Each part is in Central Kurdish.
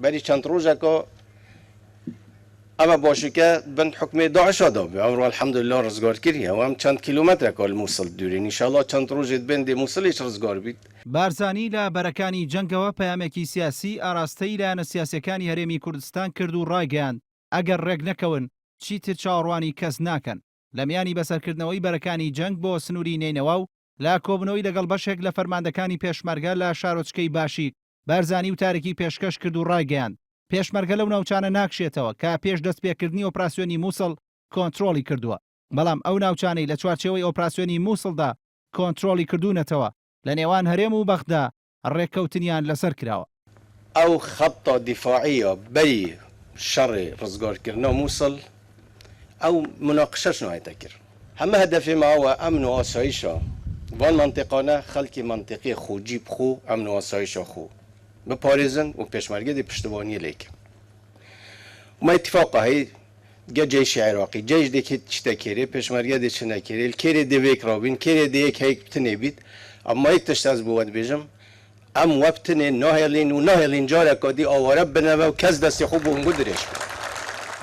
بەری چەند ڕۆژەکە ئەمە باشوکە بن حکومی داعشا دابێ ئەمڕۆ الحمدللە ڕزگار کری ئەوە ئەم چەند کیلۆمەترەکە لە موسڵ دوورین ئینشاڵڵا چەند ڕۆژێت بێن دێ موسڵیش ڕزگار بیت. بارزانی لە بەرەکانی جەنگەوە پەیامێکی سیاسی ئاراستەی لایەنە سیاسیەکانی هەرێمی کوردستان کرد و ڕایگەیاند، ئەگەر ڕێکنەکەون چیتر چاوەڕوانی کەس ناکەن. لە میانی بەسەرکردنەوەی بەرەکانی جەنگ بۆ سنووری نەینەوا و لە کۆبوونەوەی لەگەڵ بەشێک لە فەرماندەکانی پێشمەرگە لە شارۆچکەی باشیک، بارزانی وتارێکی پێشکەش کرد و ڕایگەیاند، پێشمەرگە لەو ناوچانە ناکشێتەوە کە پێش دەستپێکردنی ئۆپراسیۆنی موسڵ کۆنترۆڵی کردووە، بەڵام ئەو ناوچانەی لە چوارچێوەی ئۆپراسیۆنی موسڵدا کۆنترۆڵی کردوونەتەوە لە نێوان هەرێم و بەغدا ڕێککەوتنیان لەسەر کراوە. ئەو خەتە دیفاعیە بەری شەڕێ ڕزگارکردنا موسڵ ئەو موناقشەش نایەتە کر. هەمە هەدەفێ مە ئەوە ئەمن و ئاسایشە ڤان مەنتیقانە خەڵکی مەنتیقێ خۆجی بخۆ ئەمن و ئاسایشە خۆ بپارێزن و پێشمەرگە دێ پشتیوانیە لێ کەن. مە ئیتفاقە هەی گە جەیشی عێراقی جەیش دێ کێ چتە کێرێ پێشمەرگە دێ چنە کێرێ کێرێ دێ وێک ڕابین کێرێ دێ یەک هەیک بتنێ بیت ئەمما یەک تشت ئەز بۆ وە دبێژم ئەم وە بتنێ ناهێڵین و ناهێڵین جارەکا دی ئاوارە ببنەوە و کەس دەستی خۆ بۆ هنگو درێژ بکا.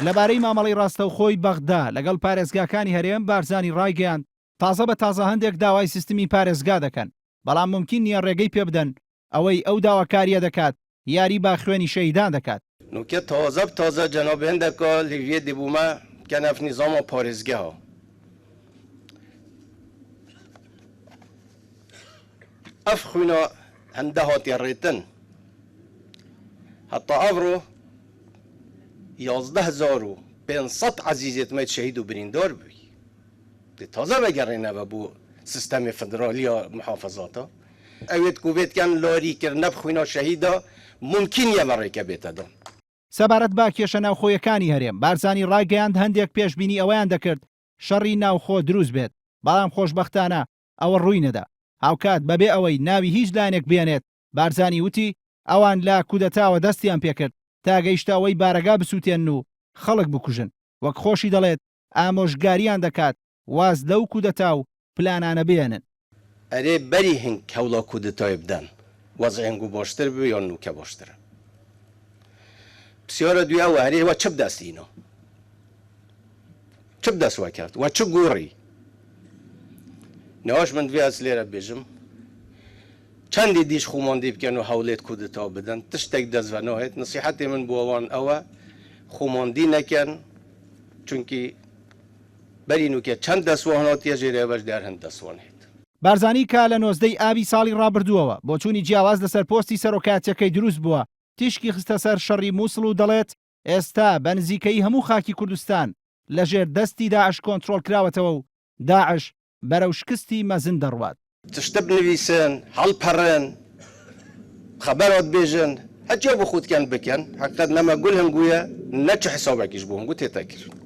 لەبارەی مامەڵەی ڕاستەوخۆی بەغدا لەگەڵ پارێزگاکانی هەرێم، بارزانی ڕایگەیاند، تازە بە تازە هەندێک داوای سیستمی پارێزگا دەکەن، بەڵام مومکین نییە ڕێگەی پێبدەن، ئەوەی ئەو داواکارییە دەکات یاری بە خوێنی شەهیدان دەکات. نوکە تازە بە تازە جەناب هندەکا لیڤیە دیبومە کەنەف نیزاما پارێزگەها. ئەف خوینا هندە هاتیە ڕێتن هەتا ئەڤڕۆ 11500 عەزیزێت مەیت شەهید و بریندار بوی دێ تازە ڤەگەڕێنەڤە بۆ سیستەمێ فدرالییا محافزاتا ئەوێت کو ڤێت کەن لاری کرنە بخوینا شەهیدا مومکین نیە ڤە ڕێکە بێتە دان. سەبارەت بە کێشە ناوخۆیەکانی هەرێم، بارزانی ڕایگەیاند هەندێک پێشبینی ئەوەیان دەکرد شەڕی ناوخۆ دروست بێت، بەڵام خۆشبەختانە ئەوە ڕووی نەدا. هاوکات بەبێ ئەوەی ناوی هیچ لایەنێک بهێنێت، بارزانی وتی، ئەوان لە کودەتاوە دەستیان پێکرد تا گەیشتە ئەوەی بارەگا بسووتێنن و خەڵک بکوژن، وەک خۆشی دەڵێت ئامۆژگارییان دەکات واز لەو کودەتا و پلانانە بهێنن. ئەرێ بەری هنگ هەوڵا کودتای بدەن وەزع هنگو باشتر بوێ یان نوکە باشترە؟ پسیارە دوی ئەوە ئەرێ وە چ بدەست ئینا؟ چ بدەست وە کەفت؟ وە چ گوڕی؟ نەواش من دوێ ئەز لێرە بێژم چەندی دیش خوماندی بکەن و هەوڵێت کودتا بدەن تشتێک دەست وە ناهێت نسیحەتی من بۆ ئەوان ئەوە خوماندی نەکەن چونکی بەری نوکە چەند دەسوان هاتیە ژێرێ بەش دیار هەند دەسوان هێت. بارزانی کە لە 19 ی ئابی ساڵی ڕابردووەوە بۆچوونی جیاواز لەسەر پۆستی سەرۆکایەتیەکەی دروست بووە، تیشکی خستە سەر شەڕی موسڵ و دەڵێت، ئێستا بە نزیکەیی هەموو خاکی کوردستان لەژێر دەستی داعش کۆنترۆڵ کراوەتەوە و داعش بەرەو شکستی مەزن دەڕوات. تشتە بنویسن، هەڵپەڕن، خەبەرات بێژن، هەرچیا بۆ خۆت کەن بکەن، حەقیقەت نەمە گول هەنگویە، نە چ حسابەکیش بۆ هەنگو تێتە کرد.